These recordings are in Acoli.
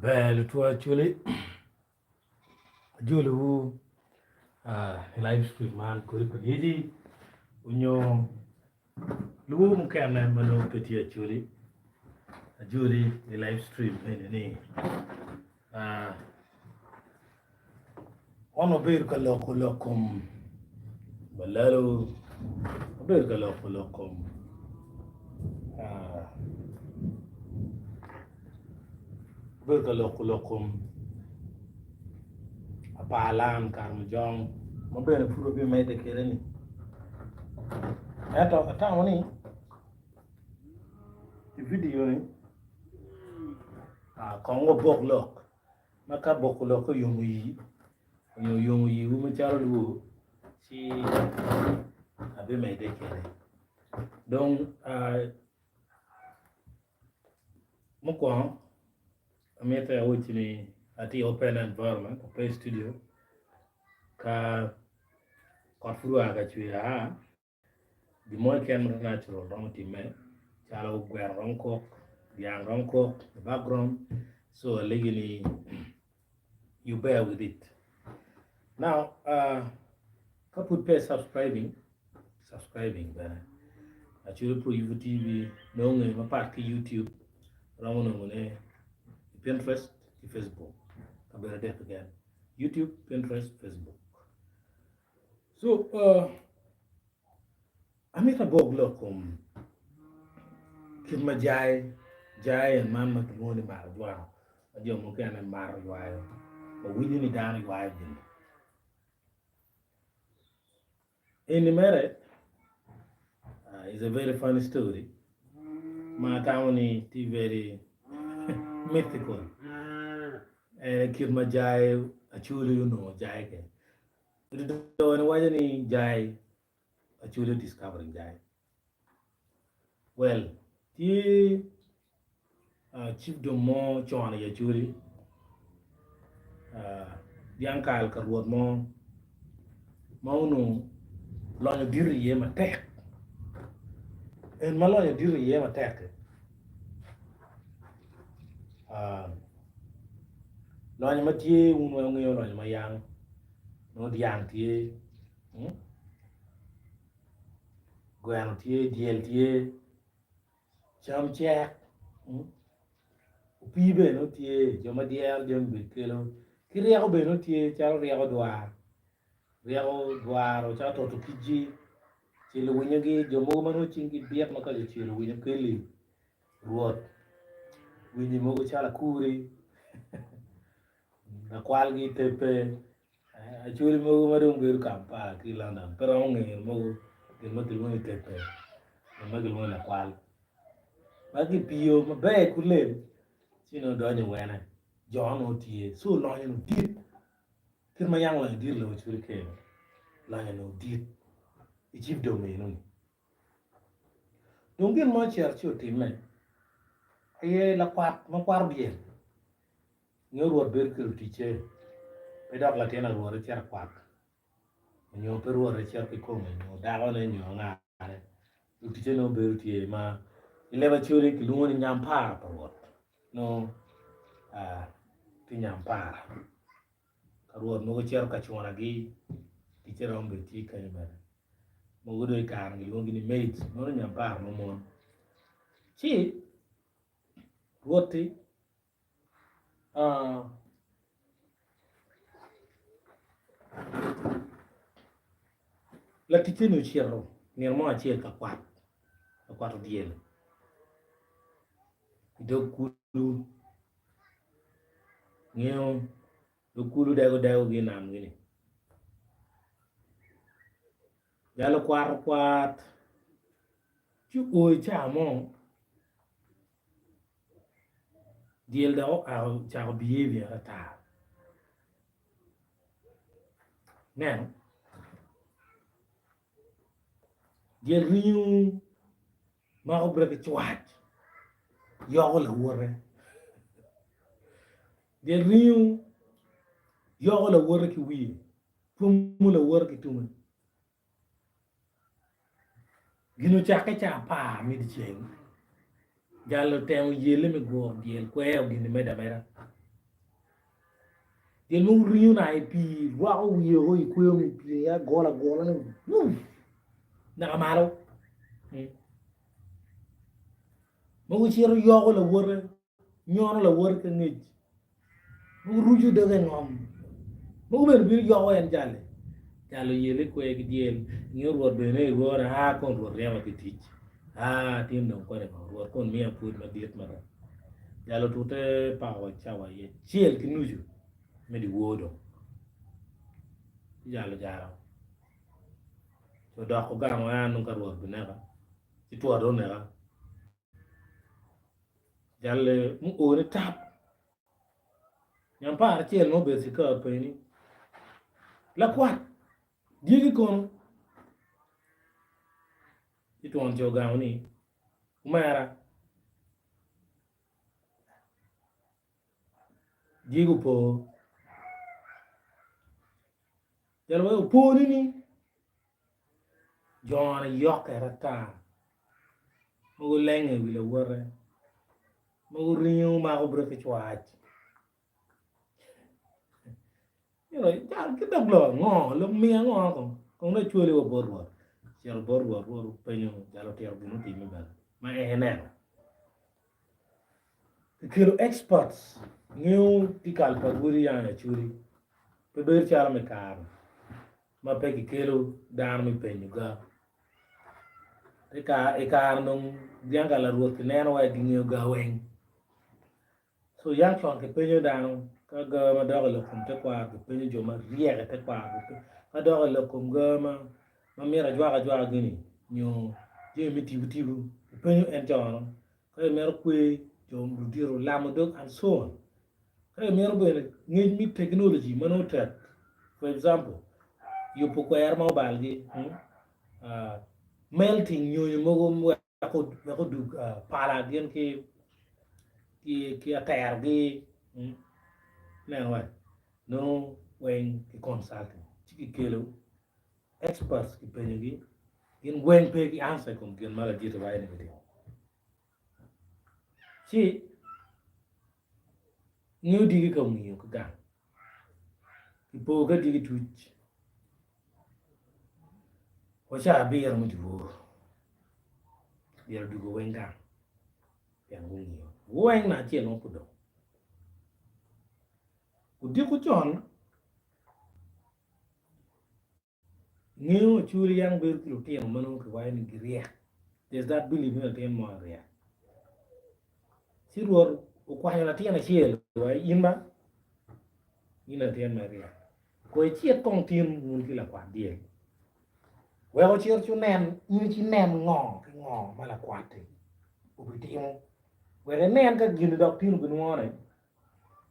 Ber lutwo Acholi ajolowu i live stream man kodi pa lyeci onyo luwo mukene ma nongo pe tye Acholi ajoli i live stream eni ni Wan wabedo ka loko lok kom balalo, wabedo ka loko lok kom wabedo ka loko lok kom apar lam karamojong ma bene pud wabimedde kwede-ni ento atamo ni i vidio-ni kong wabok lok. Ma ka boko lokke oyomo iyi nyo oyomo iwu macalo lwo, ci abimedde kwede. Dong mukwongo amito awacci ni atye i open environment pe i studio ka kot pud oa ka cwer aa. Gin mo keken ma natural romo timme calo gweno romo kok, dyang romo kok i background so alegi ni you bear with it. Now uh, ka pud pe subscribing, subscribing bene Acholi Pro Yubu TV nonge mapat ki YouTube romo nongone i Pinterest ki Facebook kabedo adek keken YouTube, Pinterest, Facebook. So amito abok lok kom kit ma jai jai en man ma kilwongo ni marijuana ma jo mukene mato ywayo wawinyo ni dano ywayo gin eni mere is a very funny story ma atamo ni tye very mythical en kit ma jai Acholi onongo jai kwede. Doo-ni waco ni jai Acholi discovering jai. Well, tye chiefdom mo con i Acholi, dyang kal ka rwot mo ma onongo lonyo dit iye matek. En ma lonyo dit iye matek-ki, lonyo ma tye wun weng wungeyo lonyo ma yang nongo dyang tye, gweno tye, dyel tye, cam cek, opii bene nongo tye, jo ma dyero jami bene kelo ki ryeko bene nongo tye calo ryeko dwar, ryeko dwaro calo toto kicgi, celo winyogi jo mogo ma nongo cinggi bit ma ka gucelo winyo keli rwot winyi mogo calo akuri. Lakwalgi tepe acholi mogo ma dong bedo Kampala ki London pe romo ngeyo mogo gin ma kilwongo ni tepe gin ma kilwongo ni lakwal ma kipiyo maber ki lem ci nongo donyo i wene jo nongo tye ci olonyo ni dit kit ma yam olonyo dit lobo Acholi kene olonyo ni dit i cibdom enoni. Dong gin ma ocito ci otimme aye lakwat ma kwato dyel nyo Rwot bedo ki luticce, pe dok latin a Rwot ecito akwat, nyo pe Rwot ecito kikome, nyo dakone, nyo angane. Luticce nongo bedo tye ma i leb Acholi kilwongo ni nyampara pa Rwot, nongo tye nyampara. Ka Rwot mogo cito ka cunagi, ticce romo bedo tye kenyo bene. Mogo dong i kare-ni kilwongogi ni maids, meno nyampara ma mon. Ci Rwot-ti Laticce-ni ocito nino mo acel ka kwat, ka kwato dyel i dog kulu ngiyo dog kulu dego dego ki i namgi-ni jal okwato kwat ci oo i caa mo Dyel dok oa ocako behavior ata. Ineno? Dyel ringo mako brek ki cwac yoko lawote. Dyel ringo yoko lawote ki wiye, twomo lawote ki tunge. Gin ocakke ca apar me dyeceng, jal otemo yelle me guro dyel kweo gin-ni medo ameda. Dyel mogo ringo naka i pii, rwako wiye woko i kweyo me pii aye agolo agola ni wuu naka malo. Mogo cito yoko lawote, nyono lawote ki angec, mogo ruco doge i ngom, mogo bene bino yoko en jali. Jal oyelle kwer ki dyel, ngiyo Rwot bene i rwore, aa kon Rwot ryema ki tic, aa tin dong koni ngo, Rwot kon miya pwod madit mada. Jal otute pako wa cawa i acel ki nucu me dyewor dong, ci jal ojalo, ci odoko gang wa an dong ka Rwot bineka, ci twot dong oneka. Jal-li muo ni tap, nyampar acel ma obedo cikar openyo ni, Lakwat, dyegi kono? Ci twon ca ogamo ni, Omera, dyegi opo. Jal wai opo nini? Jone yokke ata, mogo lenge i wi lawote, mogo ringo mako brek ki cwac. Ki dog lok ango, lok miyo ango kong, kong dong ecwali wa bot Rwot. Ocito bot Rwot, Rwot openyo jal otito gin mutimme bene ma en eneno. Kikelo experts ngeyo tikal pa rwodi yang i Acholi pe bedo calo me kare. ma pe kikelo dano me penyo ga. I kare dong dyang ka larwot kineno wa gingeyo ga weng. So yang con kipenyo dano ka ga ma dok i lok kom tekwaro kipenyo jo ma ryek i tekwaro ka dok i lok kom ga ma mito ajwaka ajwaka gini nyo jami me tipo tipo kipenyo en cono ka imito kwer jo ludito lamo dog and so on. Ka imito bene ngec me teknoloji ma nongo tek, for example, yubo kwer ma obalgi, melting nyonyo mogo wek odug pala gin ki aterogi, ineno wai, nongo weng ki consulting ci kikelo experts kipenyogi gin weng pe ki answer i kom gin ma ladit-ti waco ni gitimo. Ci ngiyo diki ka ongiyo ki gang, kipo ka diki tuc wa caa abiro me dyewor myero odwogo weng gang pien gungiyo weng naka acel mo pe odong. Odiko con Ngeyo Acholi yam bedo ki lutino ma nongo kiwaco ni giryek. There's that belief ni latin mo ryek. Ci Rwot okwanyo latin acel wa in ba in latin ma ryek. Ko icit kong tin wun ki lakwat dyel. Wek ocit ci onen in ci nen ngo ki ngo ma lakwat-ti obitimo. Wek inen ka gin dok tin obinwone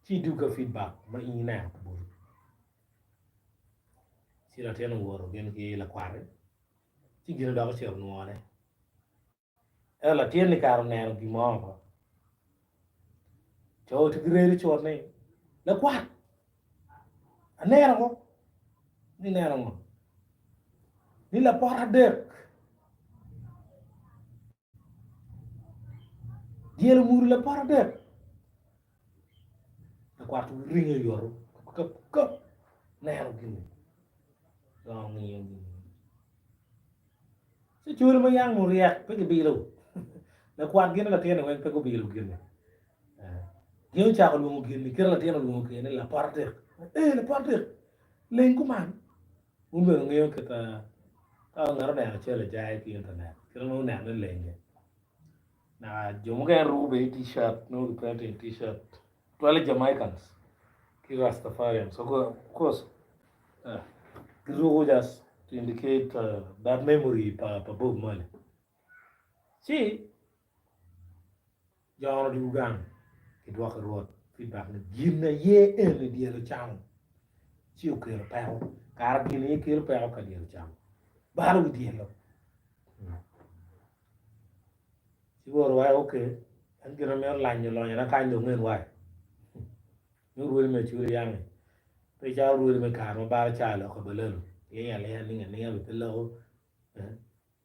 ci idugga feedback ma in ineno ki boti. Ci latin owoto gin ki lakwate ci gin dok ocito onwone ento latin-ni kara oneno gin mo oko co tye ki redo cut ni lakwat aneno ko ni ineno ngo ni lapot adek Dyel omudo lapot adek lakwat ringo oyoto kap kap neno gini dongo ngiyo gini ci cwalo ma yang oryek pe gibilo lakwat gin latin-ni weng pe gubilo gini gin ocako lwongo gini kit latin olwongo kwede ni lapot adek ee lapot adek leng kuman Wun bene wungeyo kit ka ngat oneno cal ajayi ki internet kit ma oneno ni lenge naka jo mukene ruko bene t-shirt nongo ki printing t-shirt tutwalle Jamaicans ki Rastafarians of course giruko just to indicate that memory pa Bob Marley ci Jo odwogo gang gidwoko Rwot feedback ni gin aye eni dyel ocamo ci okelo peko kara gin aye kelo peko ka dyel ocamo balo wi dyel-lo ci Rwot owaco ok en gin amito lanyo lonyona kany dong en wai nongo rwodi me acwali yangi pe calo rwodi me kare ma balo caa loko balalu ling alinga ling alinga bene pe loko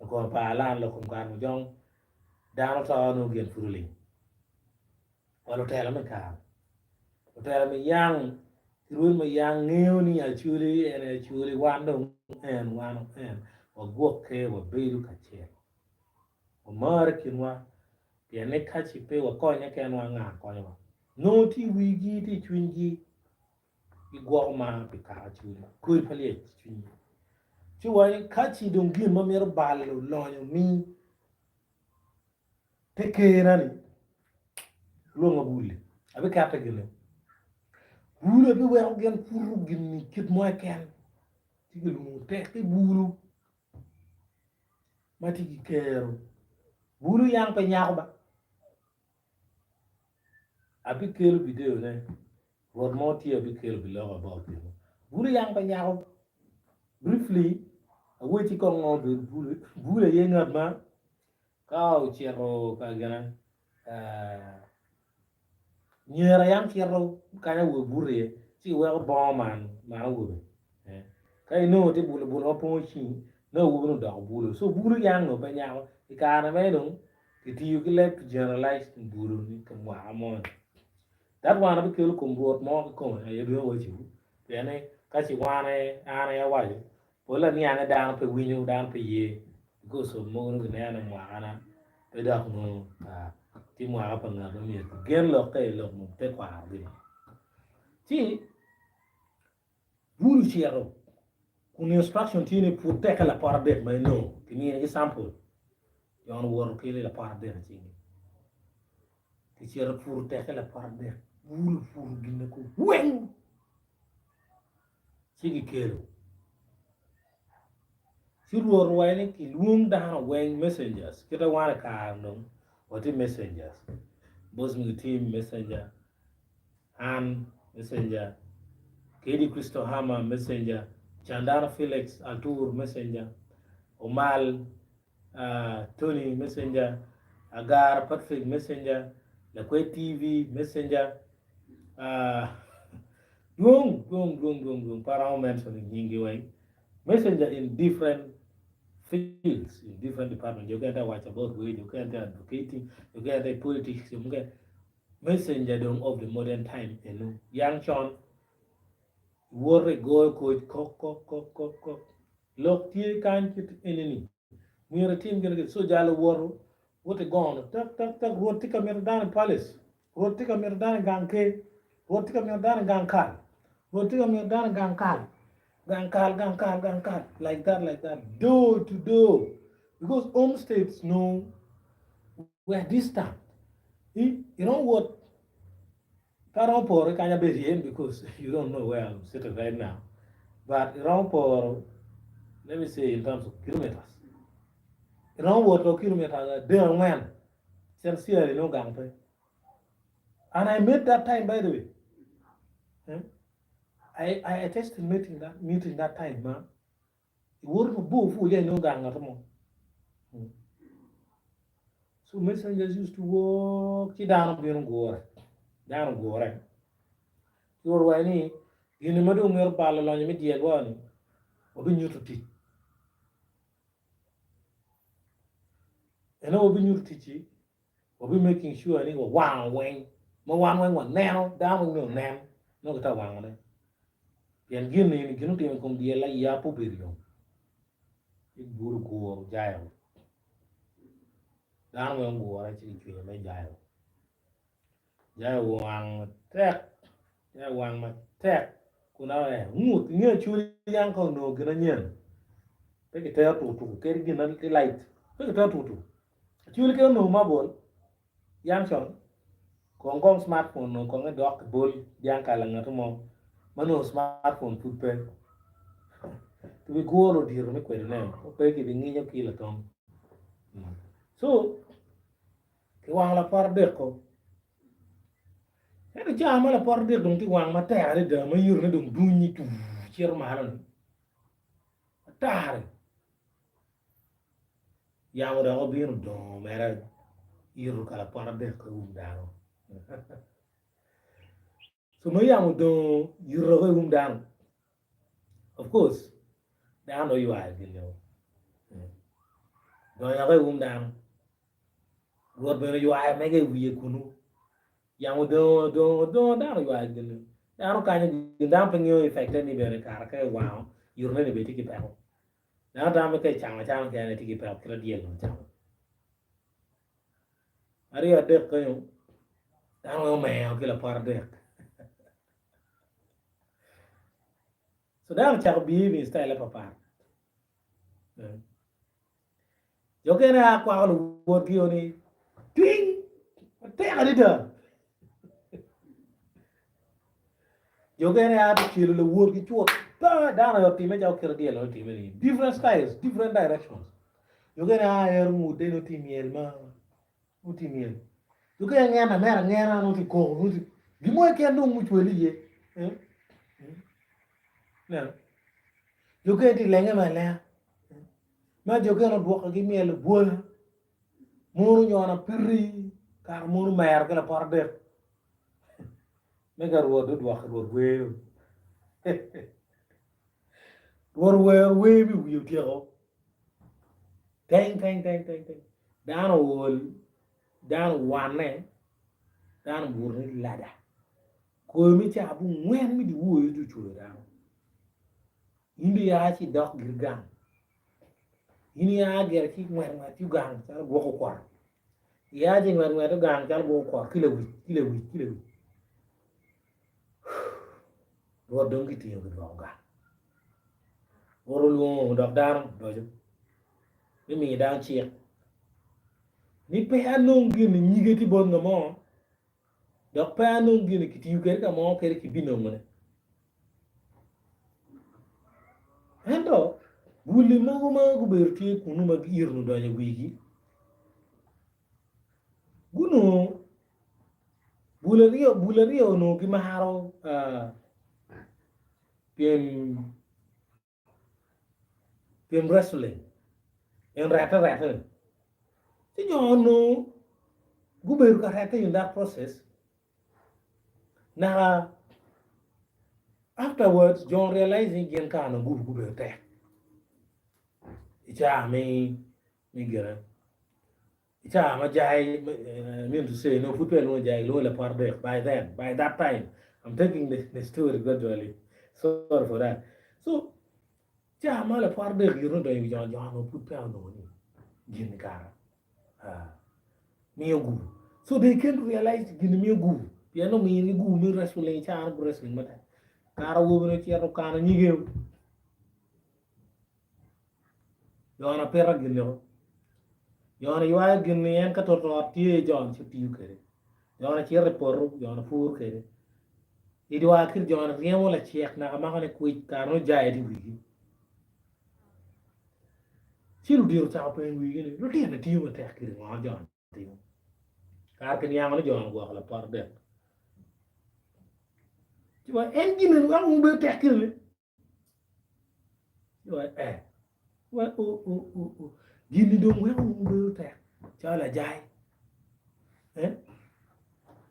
Lakor pa alan lok kom kare mujong dano to nongo gin pud oling wa lutela me kare lutela me yang Rwod ma yang ngeyo ni Acholi en aye Acholi, wan dong en, wan en, wagwokke, wabedo kacel, wamar i kinwa, pien ni kaci pe wakonye kenwa, nga konyowa? Nongo tye i wigi, tye i cwinygi, gigwoko mar pi kaka Acholi, kodi pa lyec i cwinygi. Ci waco ni kaci dong gin ma mito balo lonyo mi Te kerra ni, lwonga bul-li, abikette gine. Bulu abiweko gin puto gin-ni kit mo keken, ci gilwongo tek ki bulu ma tye ki kero. Bulu yang pe nyako ba, abikelo bideyone, rwot mo tye abikelo biloko about gin-ni. Bulu yang pe nyako, briefly awecci kong ngo obedo bulu, bulu aye ngat ma Ka ocito ka gine, nyera yam cito kany awobe buto iye, ci giweko bongo man man awobe. Ka inongo tye bulo bulo ma pongo cingi, nongo awobi ni odoko bulo. So bulo yang onongo pe nyako. I kare meno dong kitiyo ki leb to generalize bulo ni ka mwaka moni. That one abikelo kom rwot mo kikome aye bino waco pien ni ka ci wan aye an aye awaco Pol aniange dano pe winyo, dano pe ye because of mogo nongo gineno ni mwakana pe dok nongo tye mwaka pa ngat ma myero kigen lokke i lok me tekwarogi. Ci bur ocito kun instruction tye ni put teke lapot adek ma inongo kiminigi sample jon owoto ki lapot adek i cingi kicito puro teke lapot adek bur opuro gine ko weng. Ci gikelo. Ci Rwot owaco ni kilwong dano weng, messengers, kite wan i kare dong watye messengers, Bosmic team messenger, an messenger, KD Crystal Hammer messenger, Candano Felix Altur messenger, Omal Tony messenger, Agara Patrick messenger, Lakwed TV messenger, Dwong, dwong, dwong, dwong, dwong, pe aromo mentioning nyinggi weng. Messenger in different fields, in different department. Jo mukene tye ka waco about wer, jo mukene tye advocating, jo mukene tye i politics, jo mukene. Messenger dong of the modern time eno. Yang con, iwoto igoyo koc kok, kok, kok, kok, kok. Lok tye kany kit eni-ni. Myero itim gin ki. So jal owoto, wot igono tak tak tak, Rwot tye ka mito dano i palace, Rwot tye ka mito dano i gang ker, Rwot tye ka mito dano i gang kal, Rwot tye ka mito dano i gang kal, gang kal, gang kal, gang kal, like that, like that, door to door. Because homesteads know were distant. Iromo wot Pe aromo poro ki kany abedo iye because you don't know where I'm sitting right now but iromo poro let me say in terms of kilometers iromo woto kilometers 34 sincerely nongo gang pe and I made that time by the way eh? I, I attested meeting that, meeting that time ma iwoto mabor pud ya inongo gang ngat mo. So messengers used to walk ci dano bino gure, dano gure. Ci orwaye ni gini ma dong mito balo lonyo me dyelwa ni wabinyuto tic. Eno wabinyuto tic-ci wabi making sure ni wawango weng ma wan weng waneno dano weng myero onen nongo kitye ka wangone pien gin eni gin otimo i kom dyel aye pe obedo yom ci guro guro jayo dano weng ogure ci gicwinyo me jayo jayo owang matek jayo owang matek kun ngut inge acwali yang ka onongo gin anyen pe kitero tukutuku kadi gin ma ki light pe kitero tukutuku Acwali ki onongo mabol yam con kong kong smartphone onongo kong edok ki bol dyang kal ngat mo ma nongo smartphone pud pe kibiguro odiro me kwede ne pe kibinginyo ki latong so kiwango lapot adek-ko ento ca ma lapot adek dong tye wang matek adada ma yirone dong duny tuu cito malo-ni atar-ri. Yamo dok obino odongo mere ito ka lapot adek ki um dano. So ma yamo odongo ito ki um dano, of course dano dong oywayo gin-ni donyo ki um dano. Rwot bene oywayo mege i wiye kunu. Yamo odongo odongo odongo dano oywayo gin-ni. Dano kanyo gin dano pe ngeyo effect ni bene kare ka iwango yutone ni bene tye ki peko. Dano tamo ni ka icamo acama kene tye ki peko kit ma dyel ocamo. Aryo adek kenyo dano weng omero ki lapot adek. So dano ocako behave in style papat. Jo kene a kwako luwotgi o ni twing matek adada. Jo kene a to celo luwotgi cut. Pa dano aye otime calo kite dyel otime ni. Different styles, different directions. Jo kene a ero ngute ni oti myel ma oti myel. Jo kene ngena mere angena ni oti koko ni oti gin mo keken dong mucwele iye. Eh? Neno. Jo kene ti lenge me alenga. Ma jo kene odwokogi myelo bwola, mono onyono apiti, kare mono omero ki lapot adek. Me ka Rwot odwoki Rwot wero. Rwot owero wer mi wiye otyeko. Teng teng teng teng teng. Dano ool, dano owanne, dano obuto ni lada. Koyo me caa abongwen me dyewor aye ocwoyo dano. In dong ia ci idok giri gang. In ia gire ci ingwet ngwet ci ogang calo gwok okwot. Ia ci ingwet ngwet ogang calo gwok okwot ki lewic, ki lewic, ki lewic. Rwot dong gitingo gidwoko gang. Rwot olwongo dok dano odoco me miyo dano cik ni pe anong gin nyige tye bot nga mo dok pe anong gin kitiyo kwede ka mo kadi kibinongone. Ento buli mogo ma gubedo tye kunnu ma giito odonyo i wigi, gunongo bul aryo bul aryo onongo gimaro pyem pyem wrestling en rette rette ni ci jo onongo gubedo ka rette in that process Naka afterwards jo realize ni gin kara nongo gubu gubedo tek i caa me me gine i caa ma jai I mean to say nongo pud peya ilwongo jai ilwongo lapot adek by then by that time I'm taking the, the story gradually sorry for that so caa ma lapot adek gin odonyo i wi jo jo nongo pud peya onongo ni gin kara miyo gubu so they came to realize gin miyo gubu pien omiyo gi gubu me wrestling caro gu wrestling matek kara awobi ni ocito okano nyige Jon apita gin o Jon ywayo gin ni en ka toto ot tye Jon ci tiyo kwede Jon ocito i poto Jon opuro kwede idwar kit Jon ryemo lacek naka mako ni kwic kare nongo jaye tye i wigi Ci ludito ocako penyo wigi ni, 'Lutino tiyo matek kit ngo jo-ni timo? Kare kiniango ni jo-ni ogwoko lapot adek. Ci wa en gin eni weko wun bedo tek kit-ni? Ci wa eh, wa o o o o gin-ni dong weko wun bedo tek calo lajai. Eh?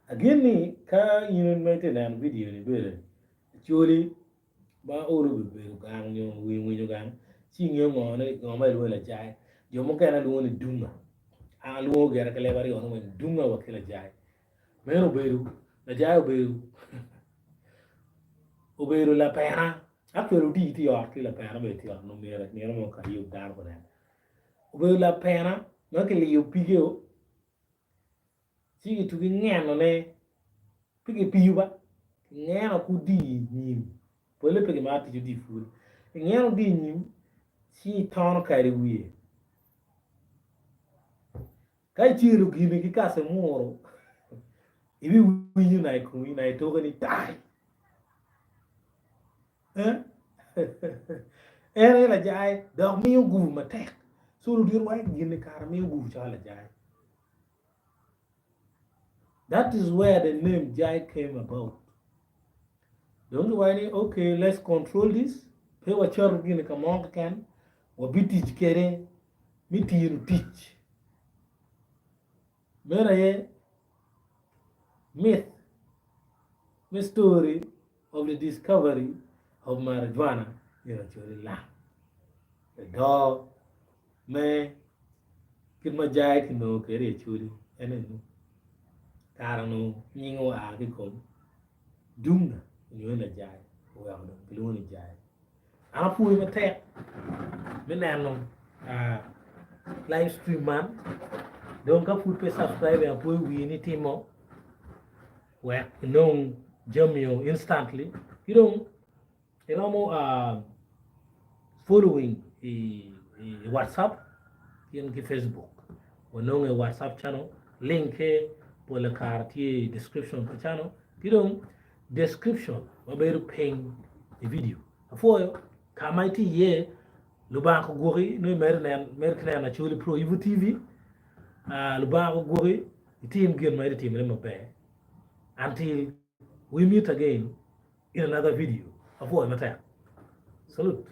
Agin ni ka in ma itye neno vidio ni bene Acholi ma olo obedo gang nyo winyo winyo gang ci ingeyo ngo ni ngo ma ilwongo ni lajai jo mukene lwongo ni dunga an alwongo gire ki leb aryo ni weng dunga wa ki lajai meno obedo lajai obedo obedo lapena actually odi tye i ot ki lapena bene tye i ot nongo myero nino mo ka iyub dano gunen obedo lapena ma kiliyo pige o Ci gitugi ngenone, pe gipiyo ba, gingeno ki odii nyim, pole pe gimaro tic odii pul, gingeno odii nyim ci itono kado i wiye. Ka icelo gini ki kacemuro, ibiwinyo na i komi na i toke ni tai. Eh? En aye lajai dok miyo gubu matek. So ludito waco gini kara miyo gubu calo lajai. That is where the name Jai came about. Dong giwaco ni okay let's control this pe wacato gini ka mo keken wabitic kwede me tino tic. Meno aye myth me story of the discovery of marijuana in Acholi land. Doo me kit ma jai kinongo kwede i Acholi en eno kare onongo nyinge oa ki i kom Dunga nyo. Jai oweko dong kilwongo ni Jai. An apwoyi matek me neno live stream man dong ka pud pe subscribe apwoyo wii ni timo wek inong jami o instantly ki dong iromo following i whatsapp gin ki facebook wanongo i whatsapp channel link ke pole kare tye i description pa channel ki dong description ma bedo piny i video. Apwoyo ka ma itye iye, Lubanga ogwoki nongo imedo nen medo ki neno Acholi Pro Ivo TV. Ah, Lubanga ogwoki itim gin ma itye timone maber. Until we meet again in another video. Apwoyo matek. Salute.